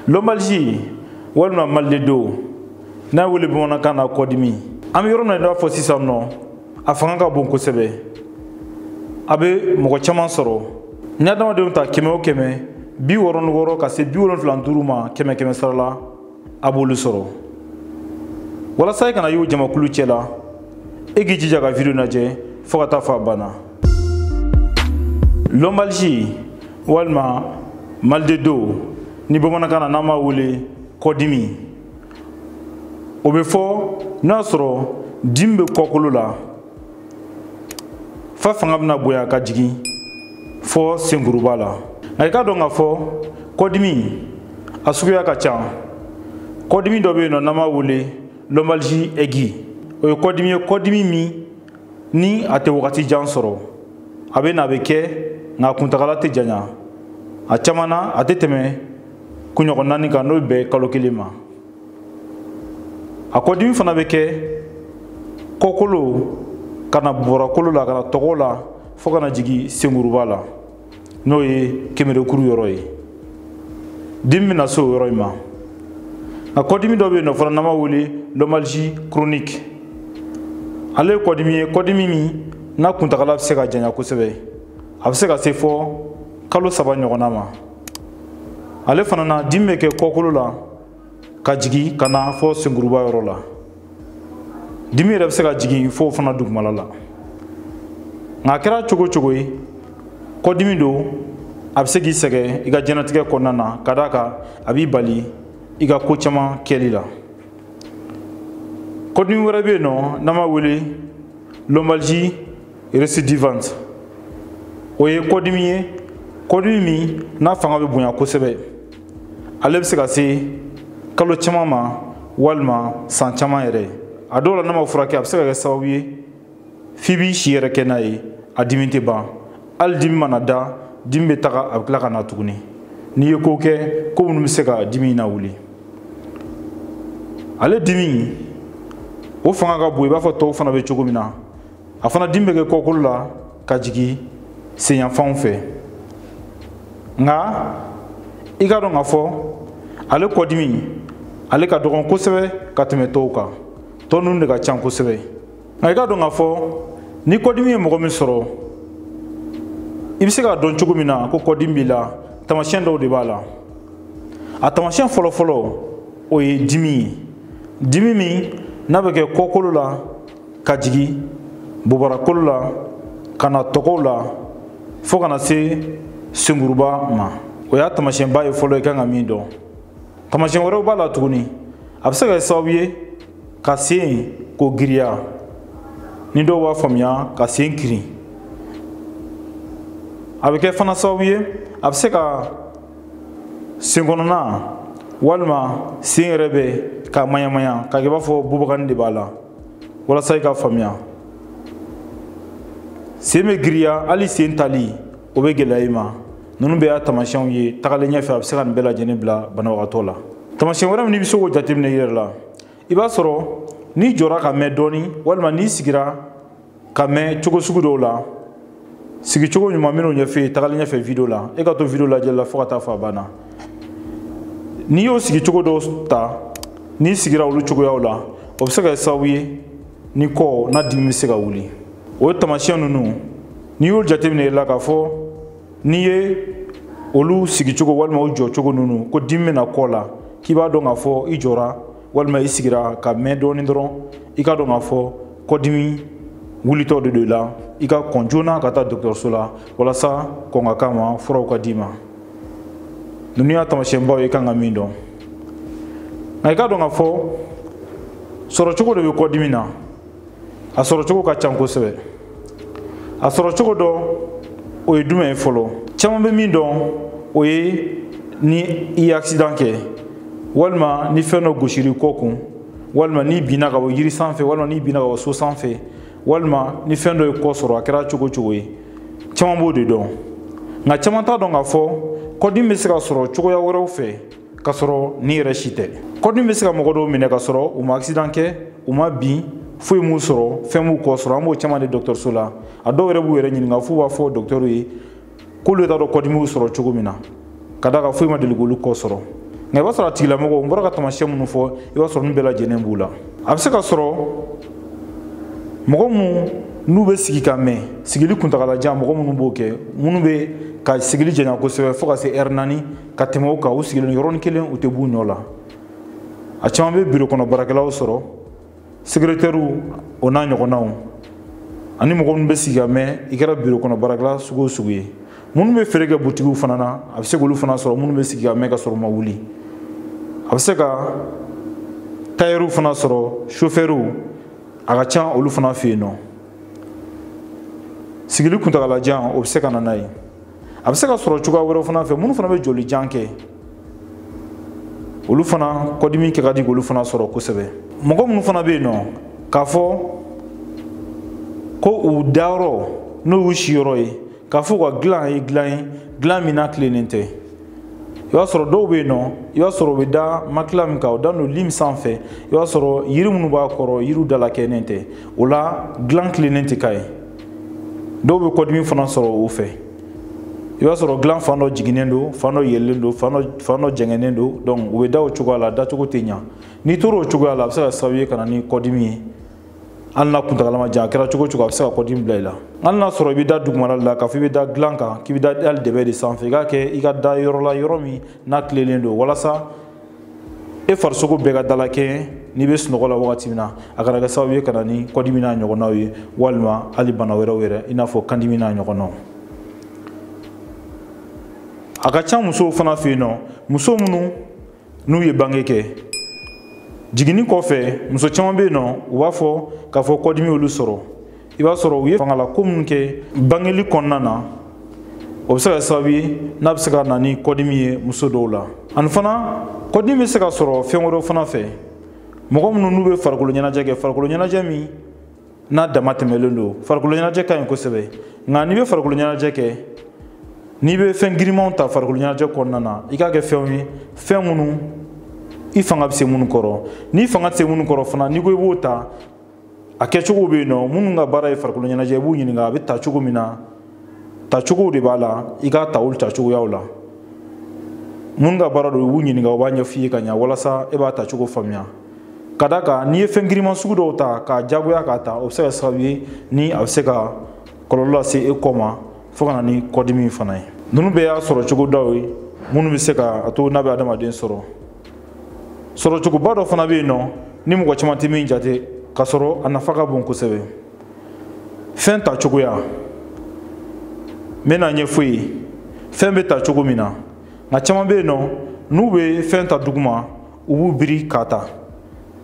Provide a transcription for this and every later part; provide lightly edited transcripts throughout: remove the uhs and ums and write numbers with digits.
Lombalgie walima mal de dos n'a wele bamanankan na kɔdimi, an bɛ yɔrɔ min na i n'a fɔ sisan nɔ, a fanga ka bon kosɛbɛ, a bɛ mɔgɔ caman sɔrɔ. Ni adamadenw ta 100 o 100, 66 ka se 75 ma 100 100 sara la, a b'olu sɔrɔ. Walasa i kana y'o jamakulu cɛ la, e k'i jija ka video lajɛ fo ka taa fɔ a banna. Lombalgie walima mal de dos ni bamanankan na n'an b'a wele kɔdimi, o bɛ fɔ n'a sɔrɔ dimi bɛ kɔkolo la fa fanga bɛna bonya ka jigin fɔ senkuruba la. Nka i k'a dɔn k'a fɔ kɔdimi a suguya ka ca. Kɔdimi dɔ bɛ yen nɔ n'an b'a wele lombalgie aiguë, o ye kɔdimi ye, kɔdimi min ni a tɛ wagati jan sɔrɔ, a bɛ na a bɛ kɛ nka a kuntagala tɛ janya, a caman na a tɛ tɛmɛ kunɲɔgɔn 4 kan, n'o bɛ bɛn kalo 1 ma. A kɔdimi fana bɛ kɛ kɔkolo ka na bɔrakolo la, ka na tɔgɔ la, fo ka na jigin senkuruba la, n'o ye kemerekuru yɔrɔ ye. Dimi bɛna se o yɔrɔ in ma. Nka kɔdimi dɔ bɛ yen nɔ fana n'an b'a wele lombalgie chronique, ale ye kɔdimi ye, kɔdimi min n'a kuntagala bɛ se ka janya kosɛbɛ, a bɛ se ka se fɔ kalo 3 ɲɔgɔnna ma. Ale fana na dimi bɛ kɛ kɔkolo la ka jigin ka na fɔ senkuruba yɔrɔ la. Dimi yɛrɛ bɛ se ka jigin fo fana dugumala la. Nka a kɛra cogo o cogo ye, kɔdimi don, a bɛ se k'i sɛgɛn i ka diɲɛlatigɛ kɔnɔna na, ka d'a kan a b'i bali i ka ko caman kɛli la. Kɔdimi wɛrɛ bɛ yen nɔ n'an b'a wele lombalgie récidivante, o ye kɔdimi ye, kɔdimi min n'a fanga bɛ bonya kosɛbɛ, ale bɛ se ka se kalo caman ma walima san caman yɛrɛ. A dɔw la n'a ma furakɛ, a bɛ se ka kɛ sababu ye f'i b'i si yɛrɛ kɛ n'a ye, a dimi tɛ ban. Hali dimi mana da, dimi bɛ taga, a bɛ tila ka na tuguni. N'i ye ko kɛ, ko minnu bɛ se ka dimi in lawuli. Ale dimi o fanga ka bon i b'a fɔ tɔw fana bɛ cogo min na. A fana dimi bɛ kɛ kɔkolo la ka jigin senyanfanw fɛ. Nka i k'a dɔn k'a fɔ ale kɔdimi ale ka dɔgɔn kosɛbɛ ka tɛmɛ tɔw kan, tɔ ninnu de ka ca kosɛbɛ. Nka i k'a dɔn k'a fɔ ni kɔdimi ye mɔgɔ min sɔrɔ, i bɛ se k'a dɔn cogo min na ko kɔdimi b'i la, taamasiyɛn dɔw de b'a la. A taamasiyɛn fɔlɔfɔlɔ o ye dimi ye, dimi min n'a bɛ kɛ kɔkolo la ka jigin bobarakolo la ka na tɔgɔw la fo ka na se senkuruba ma. O y'a taamasiyɛnba ye fɔlɔ i kan ka min dɔn. Taamasiyɛn wɛrɛw b'a la tuguni, a bɛ se ka kɛ sababu ye ka sen k'o giriya, ni dɔw b'a faamuya ka sen kirin. A bɛ kɛ fana sababu ye a bɛ se ka senkɔnɔna walima sen yɛrɛ bɛ ka maɲamaya, k'a kɛ i b'a fɔ bubaganin de b'a la. Walasa i ka faamuya, sen bɛ giriya, hali sen tali o bɛ gɛlɛya i ma. Ninnu bɛɛ y'a taamasiyɛnw ye, tagalen ɲɛfɛ a bɛ se ka nin bɛɛ lajɛlen bila banabagatɔ la. Taamasiyɛn wɛrɛ min n'i bɛ se k'o jateminɛ i yɛrɛ la, i b'a sɔrɔ n'i jɔra ka mɛn dɔɔni walima n'i sigira ka mɛn cogo sugu dɔw la, sigicogo ɲuman minnu ɲɛf'i ye tagalen ɲɛfɛ video la, e ka to video lajɛli la fo ka taa fɔ a banna. N'i y'o sigicogo dɔw ta, n'i sigira olu cogoyaw la, o bɛ se ka kɛ sababu ye ni kɔ n'a dimi bɛ se ka wuli. O taamasiyɛn ninnu n'i y'o jateminɛ i la k'a fɔ n'i ye olu sigicogo walima o jɔcogo ninnu ko dimi bɛna kɔ la, k'i b'a dɔn k'a fɔ i jɔra walima i sigira ka mɛn dɔɔni dɔrɔn, i k'a dɔn k'a fɔ kɔdimi wulitɔ de don i la, i ka kɔn joona ka taa dɔgɔtɔrɔso la walasa kɔn ka k'a ma, furaw ka d'i ma. Ninnu y'a taamasiyɛnbaw ye i kan ka min dɔn. Nka i k'a dɔn k'a fɔ sɔrɔcogo de bɛ kɔdimi na, a sɔrɔcogo ka ca kosɛbɛ. A sɔrɔcogo dɔ o ye jumɛn ye fɔlɔ? Caman bɛ min dɔn o ye ni i ye accident kɛ, walima ni fɛn dɔ gosir'i kɔ kun, walima n'i binna ka bɔ yiri sanfɛ, walima n'i binna ka bɔ so sanfɛ, walima ni fɛn dɔ ye kɔ sɔrɔ, a kɛra cogo o cogo ye, caman b'o de dɔn. Nka caman t'a dɔn k'a fɔ kɔdimi bɛ se ka sɔrɔ cogoya wɛrɛw fɛ ka sɔrɔ ni yɛrɛ si tɛ. Kɔdimi bɛ se ka mɔgɔ dɔw minɛ ka sɔrɔ u ma accident kɛ, u ma bin, foyi m'u sɔrɔ, fɛn m'u kɔ sɔrɔ. An b'o caman de dɔgɔtɔrɔso la. A dɔw yɛrɛ b'u yɛrɛ ɲininka f'u b'a fɔ dɔgɔtɔrɔw ye k'olu t'a dɔn kɔdimi y'u sɔrɔ cogo min na, ka d'a kan foyi ma deli k'olu kɔ sɔrɔ. Nka i b'a sɔrɔ a tigilamɔgɔ, n bɔra ka taamasiyɛn minnu fɔ, i b'a sɔrɔ ninnu bɛɛ lajɛlen b'u la. A bɛ se ka sɔrɔ mɔgɔ minnu n'u bɛ sigi ka mɛn, sigili kuntagalajan, mɔgɔ minnu b'o kɛ, minnu bɛ ka sigili janya kosɛbɛ fo ka se ɛri 4 ka tɛmɛ o kan, u sigilen yɔrɔnin kelen, u tɛ b'u nɔ la. A caman bɛ biro kɔnɔ baarakɛlaw sɔrɔ, secrétaires o n'a ɲɔgɔnnaw, ani mɔgɔ minnu bɛ sigi ka mɛn, i kɛra biro kɔnɔ baarakɛla sugu o sugu ye. Minnu bɛ feere kɛ butigiw fana na, a bɛ se k'olu fana sɔrɔ, minnu bɛ sigi ka mɛn ka sɔrɔ u ma wuli. A bɛ se ka tailleur fana sɔrɔ, chauffeur, a ka ca olu fana fɛ yen nɔ. Sigili kuntagalajan, o bɛ se ka na n'a ye. A bɛ se ka sɔrɔ cogoya wɛrɛw fana fɛ, minnu fana bɛ jolijan kɛ, olu fana kɔdimi kɛ ka di k'olu fana sɔrɔ kosɛbɛ. Mɔgɔ minnu fana bɛ yen nɔ k'a fɔ ko u dayɔrɔ n'o y'u siyɔrɔ ye, k'a fɔ u ka dilan ye dilan ye, dilan min n'a tilennen tɛ. I b'a sɔrɔ dɔw bɛ yen nɔ, i b'a sɔrɔ u bɛ da makila min kan, u da don lit sanfɛ, i b'a sɔrɔ yiri minnu b'a kɔrɔ, yiriw dalakɛɲɛnen tɛ, o la dilan tilennen tɛ k'a ye. Dɔw bɛ kɔdimi fana sɔrɔ o fɛ. I b'a sɔrɔ dilan fan dɔ jiginnen don, fan dɔ yɛlɛlen don, fan dɔ jɛngɛnnen don, donc u bɛ da o cogoya la, dacogo tɛ ɲa. N'i tora o cogoya la, a bɛ se ka sababu ye ka na ni kɔdimi ye. Hali n'a kuntagala ma jan, a kɛra cogo o cogo, a bɛ se ka kɔdimi bila i la. Hali n'a sɔrɔ i bɛ da dugumala la, k'a fɔ i bɛ da dilan kan, k'i bɛ da hali dɛbɛ de sanfɛ, i k'a kɛ i ka da yɔrɔ la, yɔrɔ min n'a tilennen don, walasa e farisogo bɛɛ ka dalakɛɲɛ n'i bɛ sunɔgɔ la wagati min na, a kana kɛ sababu ye ka na ni kɔdimi n'a ɲɔgɔnnaw ye, walima hali bana wɛrɛw yɛrɛ, i n'a fɔ kandimi n'a ɲɔgɔnnaw. A ka ca musow fana fɛ yen nɔ, muso minnu n'u ye bange kɛ, jiginni kɔfɛ, muso caman bɛ yen nɔ, u b'a fɔ k'a fɔ kɔdimi y'olu sɔrɔ. I b'a sɔrɔ u ye fangalako minnu kɛ bangeli kɔnɔna na, o bɛ se ka kɛ sababu ye n'a bɛ se ka na ni kɔdimi ye muso dɔw la. Ani fana kɔdimi bɛ se ka sɔrɔ fɛn wɛrɛw fana fɛ. Mɔgɔ minnu n'u bɛ farikolo ɲɛnajɛ kɛ, farikolo ɲɛnajɛ min n'a dama tɛmɛlen don, farikolo ɲɛnajɛ ka ɲi kosɛbɛ, nka n'i bɛ farikolo ɲɛnajɛ kɛ, n'i bɛ fɛn girinmanw ta farikolo ɲɛnajɛ kɔnɔna na, i k'a kɛ fɛnw ye, fɛn minnu i fanga bɛ se minnu kɔrɔ. N'i fanga tɛ se minnu kɔrɔ fana, n'i ko i b'o ta, a kɛcogo bɛ yen nɔ, minnu ka baara ye farikolo ɲɛnajɛ, i b'u ɲininka a bɛ ta cogo min na, tacogow de b'a la, i k'a ta olu tacogoyaw la. Minnu ka baara don, i b'u ɲininka, u b'a ɲɛf'i ye ka ɲa, walasa e b'a tacogo faamuya. Ka d'a kan n'i ye fɛn girinman sugu dɔw ta k'a jagoya k'a ta, o bɛ se ka sababu ye ni a bɛ se ka kɔlɔlɔ lase e kɔ ma, fo ka na ni kɔdimi fana ye. Ninnu bɛɛ y'a sɔrɔ cogodaw ye minnu bɛ se ka a to n'a bɛ adamaden sɔrɔ. Sɔrɔcogoba dɔ fana bɛ yen nɔ, ni mɔgɔ caman tɛ min jate, k'a sɔrɔ a nafa ka bon kosɛbɛ. Fɛn ta cogoya, n bɛna ɲɛfɔ ye fɛn bɛ ta cogo min na. Nka caman bɛ yen nɔ, n'u bɛ fɛn ta duguma, u b'u biri k'a ta,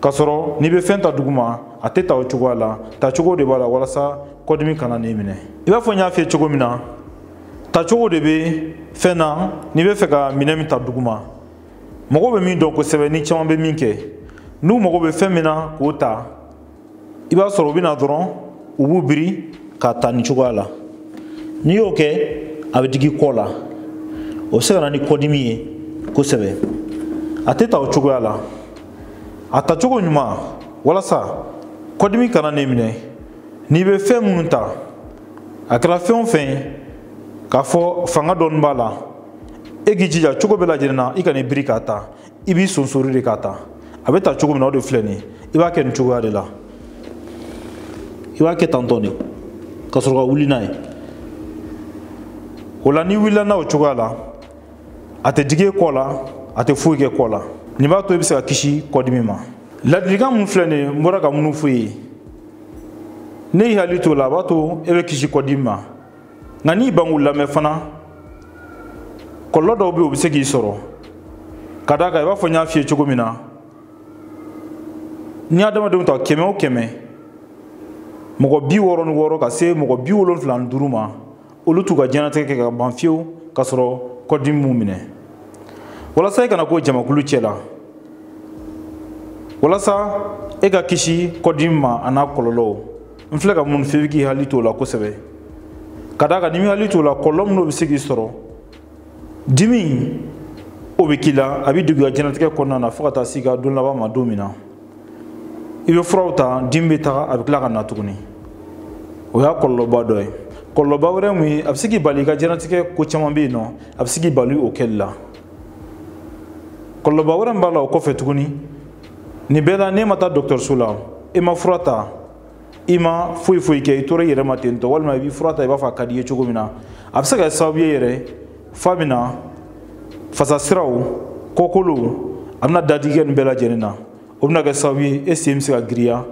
k'a sɔrɔ n'i bɛ fɛn ta duguma, a tɛ ta o cogoya la. Tacogo de b'a la walasa kɔdimi kana n'i minɛ. I b'a fɔ n y'a f'i ye cogo min na, tacogo de bɛ fɛn na n'i bɛ fɛ ka minɛn min ta duguma. Mɔgɔw bɛ min dɔn kosɛbɛ, ni caman bɛ min kɛ, n'u mago bɛ fɛn min na k'o ta, i b'a sɔrɔ u bɛ na dɔrɔn, u b'u biri k'a ta nin cogoya la. N'i y'o kɛ, a bɛ digi kɔ la, o bɛ se ka na ni kɔdimi ye kosɛbɛ. A tɛ ta o cogoya la. A tacogo ɲuman walasa kɔdimi kana n'i minɛ, n'i bɛ fɛn minnu ta, a kɛra fɛn o fɛn ye, k'a fɔ fanga dɔɔni b'a la, e k'i jija cogo bɛɛ lajɛlen na, i kana i biri k'a ta, i b'i sonsori de k'a ta. A bɛ ta cogo min na, o de filɛ nin ye. I b'a kɛ nin cogoya de la, i b'a kɛ tantɔ de ka sɔrɔ ka wuli n'a ye. O la n'i wulila n'a o cogoya la, a tɛ digi e kɔ la, a tɛ foyi kɛ kɔ la. Nin b'a to i bɛ se ka kisi kɔdimi ma. Ladilikan min filɛ nin ye, n bɔra ka minnu f'i ye, ne y'i hakili t'o la, a b'a to e bɛ kisi kɔdimi ma. Nka n'i ban k'u lamɛn fana, kɔlɔlɔ dɔw bɛ yen, o bɛ se k'i sɔrɔ. Ka d'a kan i b'a fɔ n y'a f'i ye cogo min na, n'i adamadenw ta 100 o 100, mɔgɔ 66 ka se mɔgɔ 75 ma, olu t'u ka diɲɛlatigɛ kɛ ka ban fiyewu k'a sɔrɔ kɔdimi m'u minɛ. Walasa i kana k'o jamakulu cɛ la, walasa e ka kisi kɔdimi ma a n'a kɔlɔlɔw, n filɛ ka mun f'i ye, i k'i hakili t'o la kosɛbɛ. Ka d'a kan n'i m'i hakili t'o la, kɔlɔlɔ minnu bɛ se k'i sɔrɔ, dimi o bɛ k'i la, a bɛ degun i ka diɲɛlatigɛ kɔnɔna na fo ka taa s'i ka don laban ma don min na. I bɛ furaw ta, dimi bɛ taga, a bɛ tila ka na tuguni. O y'a kɔlɔlɔba dɔ ye. Kɔlɔlɔba wɛrɛ mun ye, a bɛ se k'i bali i ka diɲɛlatigɛ ko caman bɛ yen nɔ, a bɛ se k'i bali o kɛli la. Kɔlɔlɔba wɛrɛ min b'a la o kɔfɛ tuguni, nin bɛɛ la n'e ma taa dɔgɔtɔrɔso la, e ma fura ta, i ma foyi foyi kɛ, i tora i yɛrɛ ma ten tɔ, walima i b'i fura ta i b'a fɔ a ka di i ye cogo min na, a bɛ se ka kɛ sababu ye yɛrɛ f'a bɛ na fasasiraw, kɔkolow, a bɛna dadigi kɛ nin bɛɛ lajɛlen na. O bɛna kɛ sababu ye e sen bɛ se ka girinya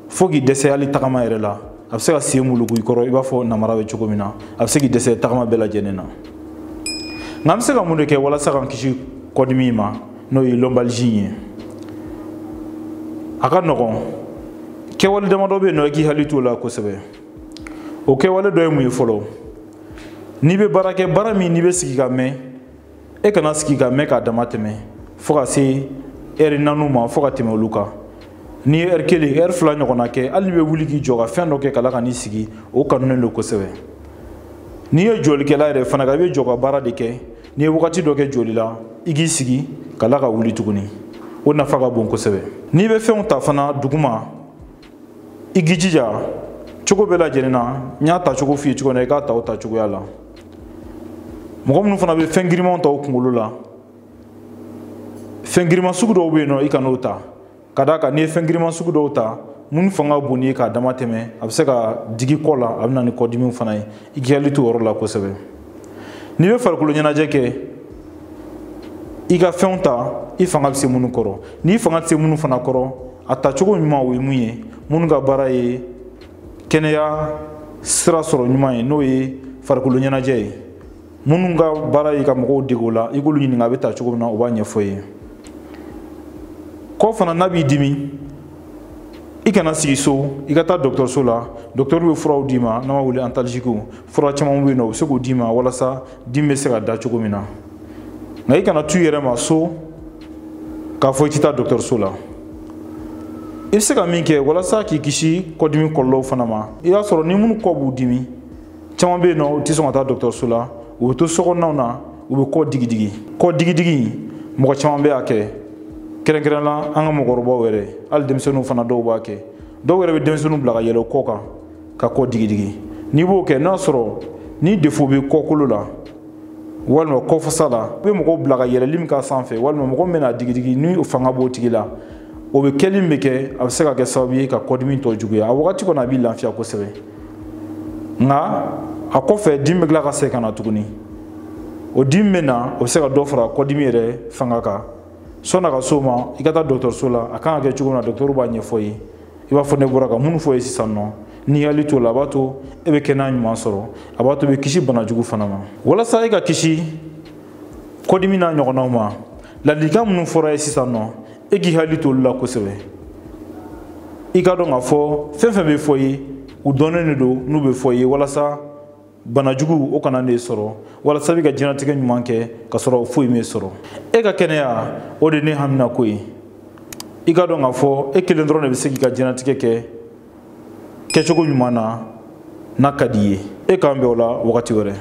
fo k'i dɛsɛ hali tagama yɛrɛ la. A bɛ se ka sen wuluku i kɔrɔ i b'a fɔ namara bɛ cogo min na, a bɛ se k'i dɛsɛ tagama bɛɛ lajɛlen na. Nka an bɛ se ka mun de kɛ walasa k'an kisi kɔdimi ma, n'o ye lombalgie ye? A ka nɔgɔn, kɛwale damadɔ bɛ yen nɔ i k'i hakili t'o la kosɛbɛ. O kɛwale dɔ ye mun ye fɔlɔ? N'i bɛ baara kɛ, baara min n'i bɛ sigi ka mɛn, e kana sigi ka mɛn k'a dama tɛmɛ fo ka se ɛri 4 ma, fo ka tɛmɛ olu kan. N'i ye ɛri 1, ɛri 2 ɲɔgɔnna kɛ, hali n'i bɛ wuli k'i jɔ ka fɛn dɔ kɛ ka la ka n'i sigi, o kanunen don kosɛbɛ. N'i ye jɔlikɛla yɛrɛ fana kan, i bɛ jɔ ka baara de kɛ. N'i ye wagati dɔ kɛ joli la, i k'i sigi ka la ka wuli tuguni, o nafa ka bon kosɛbɛ. N'i bɛ fɛnw ta fana duguma, i k'i jija cogo bɛɛ lajɛlen na, n y'a ta cogo f'i ye cogo min na, i k'a ta o ta cogoya la. Mɔgɔ minnu fana bɛ fɛn girimanw ta u kunkolo la, fɛn giriman sugu dɔw bɛ yen nɔ, i kan'o ta. Ka d'a kan n'i ye fɛn giriman sugu dɔw ta minnu fanga ka bon n'i ye k'a dama tɛmɛ, a bɛ se ka digi kɔ la, a bɛ na ni kɔdimiw fana ye. I k'i hakili to o yɔrɔ la kosɛbɛ. N'i bɛ farikolo ɲɛnajɛ kɛ, i ka fɛnw ta i fanga bɛ se minnu kɔrɔ. N'i fanga tɛ se minnu fana kɔrɔ, a tacogo ɲuman o ye mun ye? Minnu ka baara ye kɛnɛya sira sɔrɔ ɲuman ye, n'o ye farikolo ɲɛnajɛ ye, minnu ka baara ye ka mɔgɔw dege o la, i k'olu ɲininka a bɛ ta cogo min na, o b'a ɲɛfɔ i ye. Kɔ fana n'a b'i dimi, i kana sigi so, i ka taa dɔgɔtɔrɔso la. Dɔgɔtɔrɔ bɛ furaw d'i ma, n'an b'a wele antalgiques. Fura caman bɛ yen nɔ, u bɛ se k'o d'i ma walasa dimi bɛ se ka da cogo min na. Nka i kana t'u yɛrɛ ma so k'a fɔ i tɛ taa dɔgɔtɔrɔso la. I bɛ se ka min kɛ walasa k'i kisi kɔdimi kɔlɔlɔw fana ma, i b'a sɔrɔ ni minnu kɔ b'u dimi, caman bɛ yen nɔ, u tɛ sɔn ka taa dɔgɔtɔrɔso la, u bɛ to sokɔnɔnaw na, u bɛ kɔ digidigi. Kɔ digidigi mɔgɔ caman bɛ a kɛ, kɛrɛnkɛrɛnnenya la an ka mɔgɔkɔrɔbaw yɛrɛ, hali denmisɛnninw fana dɔw b'a kɛ. Dɔw yɛrɛ bɛ denmisɛnninw bila ka yɛlɛ u kɔ kan ka kɔ digidigi. N'i b'o kɛ, n'a sɔrɔ ni défaut bɛ kɔkolo la walima kɔfasa la, i bɛ mɔgɔw bila ka yɛlɛli min k'a sanfɛ, walima mɔgɔ min bɛna digidigi ni o fanga b'o tigi la, o bɛ kɛli min bɛ kɛ, a bɛ se ka kɛ sababu ye ka kɔdimi tɔ juguya. A wagati kɔnɔ a b'i lafiya kosɛbɛ, nka a kɔfɛ dimi bɛ tila ka segin ka na tuguni. O dimi bɛ na, o bɛ se ka dɔ fara kɔdimi yɛrɛ fanga kan. Sɔnni a ka s'o ma, i ka taa dɔgɔtɔrɔso la, a kan ka kɛ cogo min na, dɔgɔtɔrɔw b'a ɲɛfɔ i ye. I b'a fɔ ne bɔra ka minnu fɔ i ye sisan nɔ, n'i hakili t'o la, a b'a to e bɛ kɛnɛya ɲuman sɔrɔ, a b'a to i bɛ kisi banajugu fana ma. Walasa e ka kisi kɔdimi n'a ɲɔgɔnnaw ma, ladilikan minnu fɔra ye sisan nɔ, e k'i hakili t'olu la kosɛbɛ. I ka dɔn k'a fɔ fɛn fɛn bɛ fɔ i ye, u dɔnnen de don n'u bɛ fɔ i ye, walasa banajugu o kana n'e sɔrɔ, walasa i bɛ ka diɲɛlatigɛ ɲuman kɛ ka sɔrɔ foyi m'e sɔrɔ. E ka kɛnɛya, o de ye ne haminako ye. I ka dɔn k'a fɔ e kelen dɔrɔn de bɛ se k'i ka diɲɛlatigɛ kɛ kɛcogo ɲuman na n'a ka di i ye. E k'an bɛn o la wagati wɛrɛ.